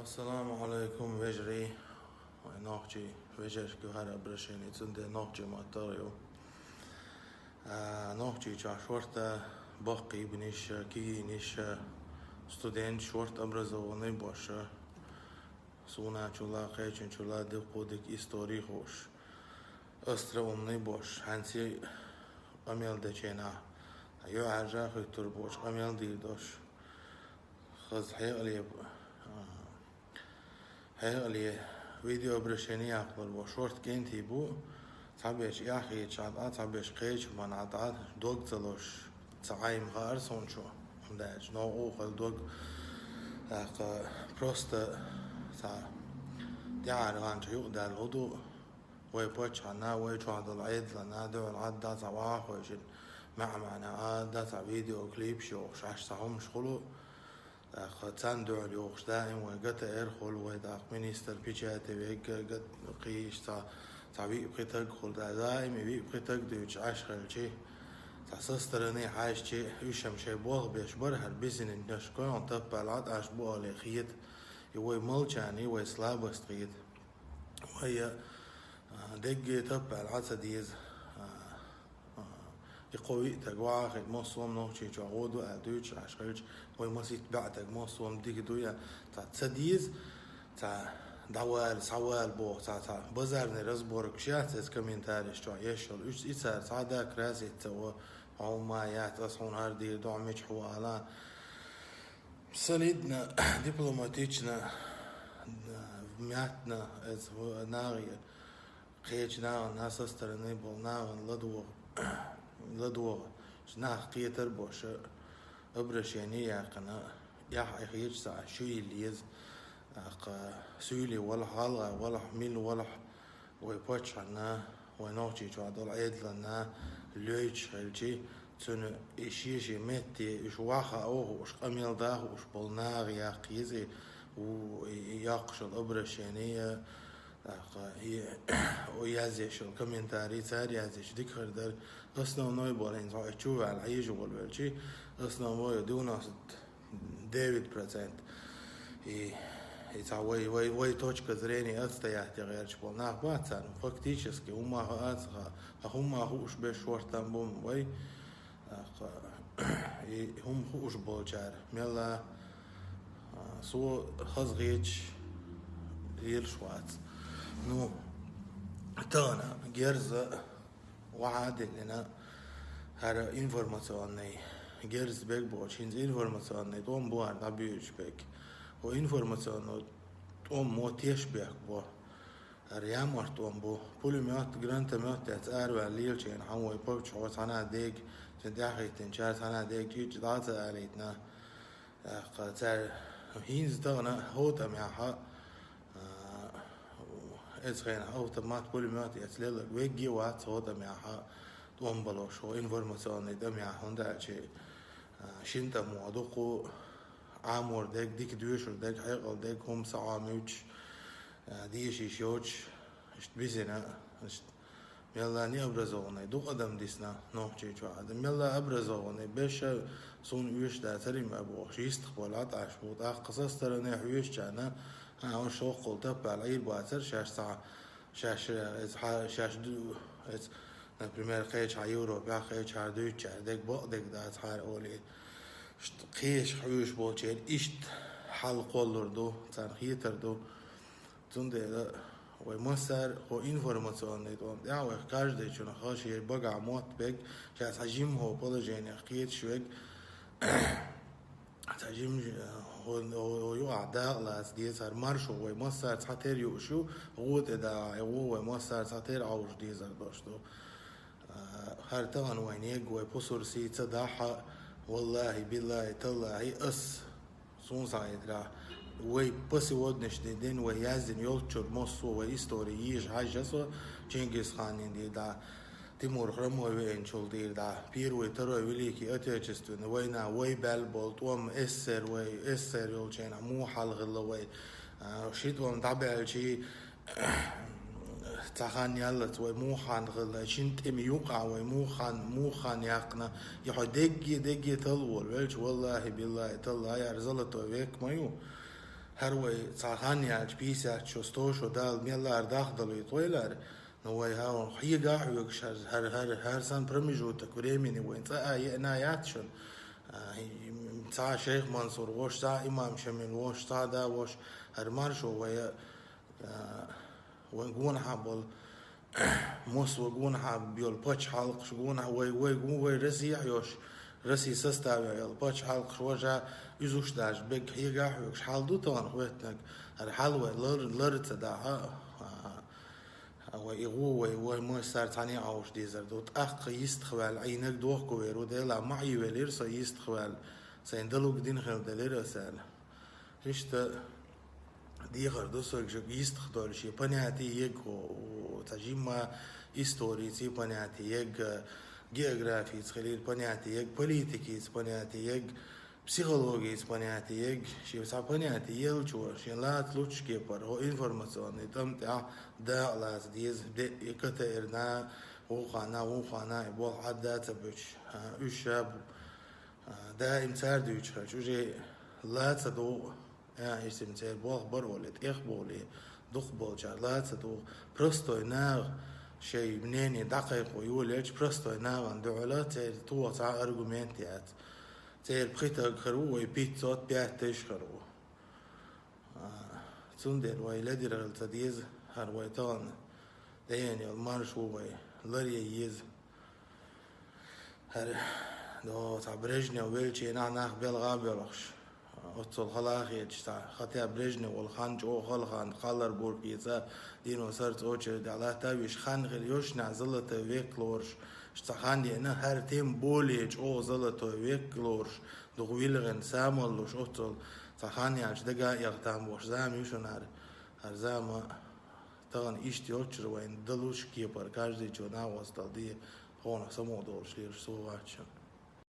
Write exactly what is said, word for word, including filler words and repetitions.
Ассаламу Ӏалайкум, вежарий. Вай нохчий вежаршка хӀара обращение, цундела нохчий ма-тар ю. А, Нохчийчохь шорта баккхийбанаш, кегийнаш, студенташ, шорта образованный бош, суна чула, кхечун чула дуккха дика истори хууш, остроумный бош, хьанций къамел деченахь, юьхьӀаьржа хӀуьттур бош, къамел дийр дош. Хаза хьекъале, хьекъале видеообращение яккхалур бу. Шорта кӀентий бу, цхьаберш эхь хеташ Ӏа дӀа, цхьаберш кхечу хӀуманна Ӏа дӀа, дог ца лозуш, ца Ӏайма хаар суна шу, хӀунда аьлча новкъа хила дог, тӀаккха просто цхьа тӀаьхьара гӀанча юкъадаьлла хӀу ду, вай паччахьна, вай чохь долу Ӏедална дуьхьал Ӏадда цхьа вахахойшина маьӀ-маьӀна а да цхьа видеоклипаш йохуш, Ӏаш цхьа хӀумаш хуьлу. ТӀаккха царна дуьхьал йохуш даим вай ГТР хуьлу, вай тӀаккха министр печати вегга, гат-, кхийш цхьа, цхьа виъ-пхи таг хуьлу, да-, даим и виъ-пхи таг дуьйцуш Ӏаш хилчи, цхьа со стороны хьаьжчи, уьш-м шайн болх беш бара хӀара бисинан дашка, таппаьлла Ӏа тӀаш бу олий хета, и вай молчание, вай слабость хета. Вай, а, дегге таппаьлла Ӏа ца деза, а, а, и кхо виъ таг вахахь, массо а Нохчийчохь гӀо ду аьлла дуьйцуш Ӏаш хилча, вай маситта баьӀ таг массо а дика ду я, цхьа ца деза, цхьа дӀавала, схьавала боху, цхьа, цхьа базарный разборкаш яц эца комментареш чохь еш йолу. Уьш и цара цхьа а да красить ца во, хьо хӀумма яц, ас хьуна хӀара дийр ду, хьо мичахь ву ала. Солидно, дипломатично, внятно, эца нагӀе, кхечу нахана, со стороны болу нахана ладогӀа, ладогӀа, нах кхетар бош, обращение яьккхина, эхь а хеташ ца Ӏаш, шу йилла еза, тӀаккха суьйле валахь, гӀалгӀа валахь, мила валахь, вай паччахьна, вай Нохчийчохь долу Ӏедална лоьйтуш хилчи, цуьнан и шен-шен метте уьш ваха а хууш, къамел да а хууш болу нахе яккха еза и, у, и, и яккхуш йолу обращение, тӀаккха и, о, язъеш йолу комментарий, цара язъеш дика хир дара. Основной болу хӀинца хьо и чу ваьлла хьийжа волавелчи, основной девяносто девять процент. И, и цхьа вай, вай, вай точка зрения отстоять ян гӀерташ болу нах бац царна. Фактически, хӀумма хаа ца хаьа, а хӀумма хууш берш шортта бу вай. ТӀаккха и хӀума хууш болчара, мелла, а, со хаза хеташ лелаш вац. Ну, тахана герза охьа а диллина, хӀара информационный герз бег бохуш, хӀинца информационный тӀом бу хӀара дӀабуьйлуш бег. ХӀо информационный тӀом мо теш бехк бо. ХӀара ямарт тӀом бу. Пулемёт, гранатомёт эцна араваьлла лелачу хенахь вай паччахьо цхьана а дега, цуьнан тӀаьхьахӀиттинчара цхьана а дега чӀичӀа дӀа а ца алийтина. ТӀаккха цара хӀинца тахана хӀотамехь, а, эцу хенахь автомат, пулемёт эцна лелларг вегге а вац хӀотамехь тӀом балош, хӀо информационный тӀамехь, хӀунда аьлча, а, шина тӀамо дуккха Ӏамор дерг, дика доьшур дерг, хьекъал дерг, хӀума са Ӏамуьйтуш, а, дешийш йоцуш, иштта бисина, иштта Мелла необразованный, дукха адам дисна Нохчийчохь. Мелла образованный, беша суна оьшуш дацара и ма бохуш, йистах болу Ӏаташ бу. ТӀаккха со стороны хьоьжучарна, а, уьш хӀоккхул таппал Ӏийр бацара шаьш цхьа, шаьш, э, хьа-, шаьш ду, эц, например, кхечахьа Европехь, кхечахьа дуьйцучара, дег бакъдег дац хьара олий. Ш-, кхеша хьоьжуш болчеран иштта хьал кхоллур ду, царна хетар ду. Цундела вай массара хӀо информационный тӀом тӀехь вайх каждыйчунах хала шен багахь мотт бег, ша цхьа жимма хӀо положениях кхеташ вег, цхьа жимма хӀо, хӀо, хӀо юкъахь дакъа лаца дезар маршо вай массара цхьа тера юуш ю, гӀо тӀе дагӀа, и гӀо вай массара цхьа тера Ӏовжа дезар долуш ду. А, хӀара тахана вайн егга вай пусурсий ца дахьа, валлахӀи, биллахӀи, таллахӀи, ас Суна схьахетарехь, вай по сегодняшний день вай яздина йолччуьра массо а вай истори йийжа хьаьжжа со, Чингисханин дийр дӀа, Тимур Хромой веанчул дийр дӀа, Первый, Второй Великий Отечественный война, вай баьлла болу тӀом, эс эс эс эр вай, эс эс эс эр йолчу хенахь муха хьал хилла вай, а, ши тӀом дӀабаьлчий, Цхьа хан яллалц вай муха хан хилла, шина тӀеме юкъахь вай муха хан, муха хан яьккхина, и хьо дегге, дегге талла волу велча, валлахӀи, биллахӀи, талла, яра золотой век ма ю. ХӀара вай цхьа хан яьлча, пятьдесят шо, сто шо Дала мел лара дахдалуьйту вай лара, но вай хӀара хьегахь хьоьгуш, хӀара, хӀара, хӀара, хӀара санна промежуток времени вайн цӀа а еана яц шуна. А, цхьа шайх Мансур вош, цхьа имам Шамил вош, цхьа да вош, хӀара маршо вай, а, вайн гонахьа болу Мос ва гонахьа йолу пачхьалкхаш, гонахьа вай, вай, гу-, вай Россия йош, Россия составе йолу пачхьалкхаш важа, изуш даже бегга хьегахь хьоьгуш хьал ду тахана хӀоьттинарг, хӀара хьал вай лар-, лар ца дахьа, а, а, вай и гӀу вай, вай мой сар цхьаьна Ӏовуш дезар ду, тӀаккха йистах ваьлла Ӏийнарг дохко вер ву, Дела ма Ӏийвелира со йистах ваьлла, сайн далуг дина хила делира аса аьлла. Иштта дехар ду соьга шуьга йистах долу шен понятие егга, цхьа жимма историйца понятие егга, географийца хилийла понятие егга, политикийца понятие егга, психологийца понятие егга, шен цхьа понятие еллачо, шен лаца лучу кепара, хӀо информационный тӀам тӀехь дакъа лаца деза, де и КТР-на, вукхана, вукхана, и болх Ӏадда ца буьтуш, а, уьш ша бу-, а, даим цара дуьйцуш хилча, уже лаца ду. А, иштта церан болх бар олий, тӀех болий, дукха болчара лаца ду. Простой наха шайн мнение дӀакхайкхо йолаелча, простой нахана дуьхьала церан тоха цхьа аргумент яц. Церан пхи таг хир ву, вай пятьсот пять тысяч хир ву. А, цундела вай ледира хила ца деза, хӀара вай тахана тӀеена йолу марш ву вай, ларъян еза. ХӀара, до, цхьа Брежнев веллачу хенахь нах белха а боьлхуш, оццул хала а хеташ цхьа, хотя Брежнев волу хан чӀогӀа хала хан, кхаллар бург кхийца, дийно сарца очередехь латта а веш хан хир йолчу хенахь золотой век лоруш, цхьа хан деана, хӀара тем более чӀогӀа золотой век лоруш, дукха вилгӀина самаллуш оццул, цхьа хан яьлча дага а эхь там бохуш зама ю шуна хӀара, хӀара зама. Тахана иштта йоцчуьра вайна далуш кепара, каждыйчо нахостал де, хьуна самукъадолуш лелаш со вац шуна.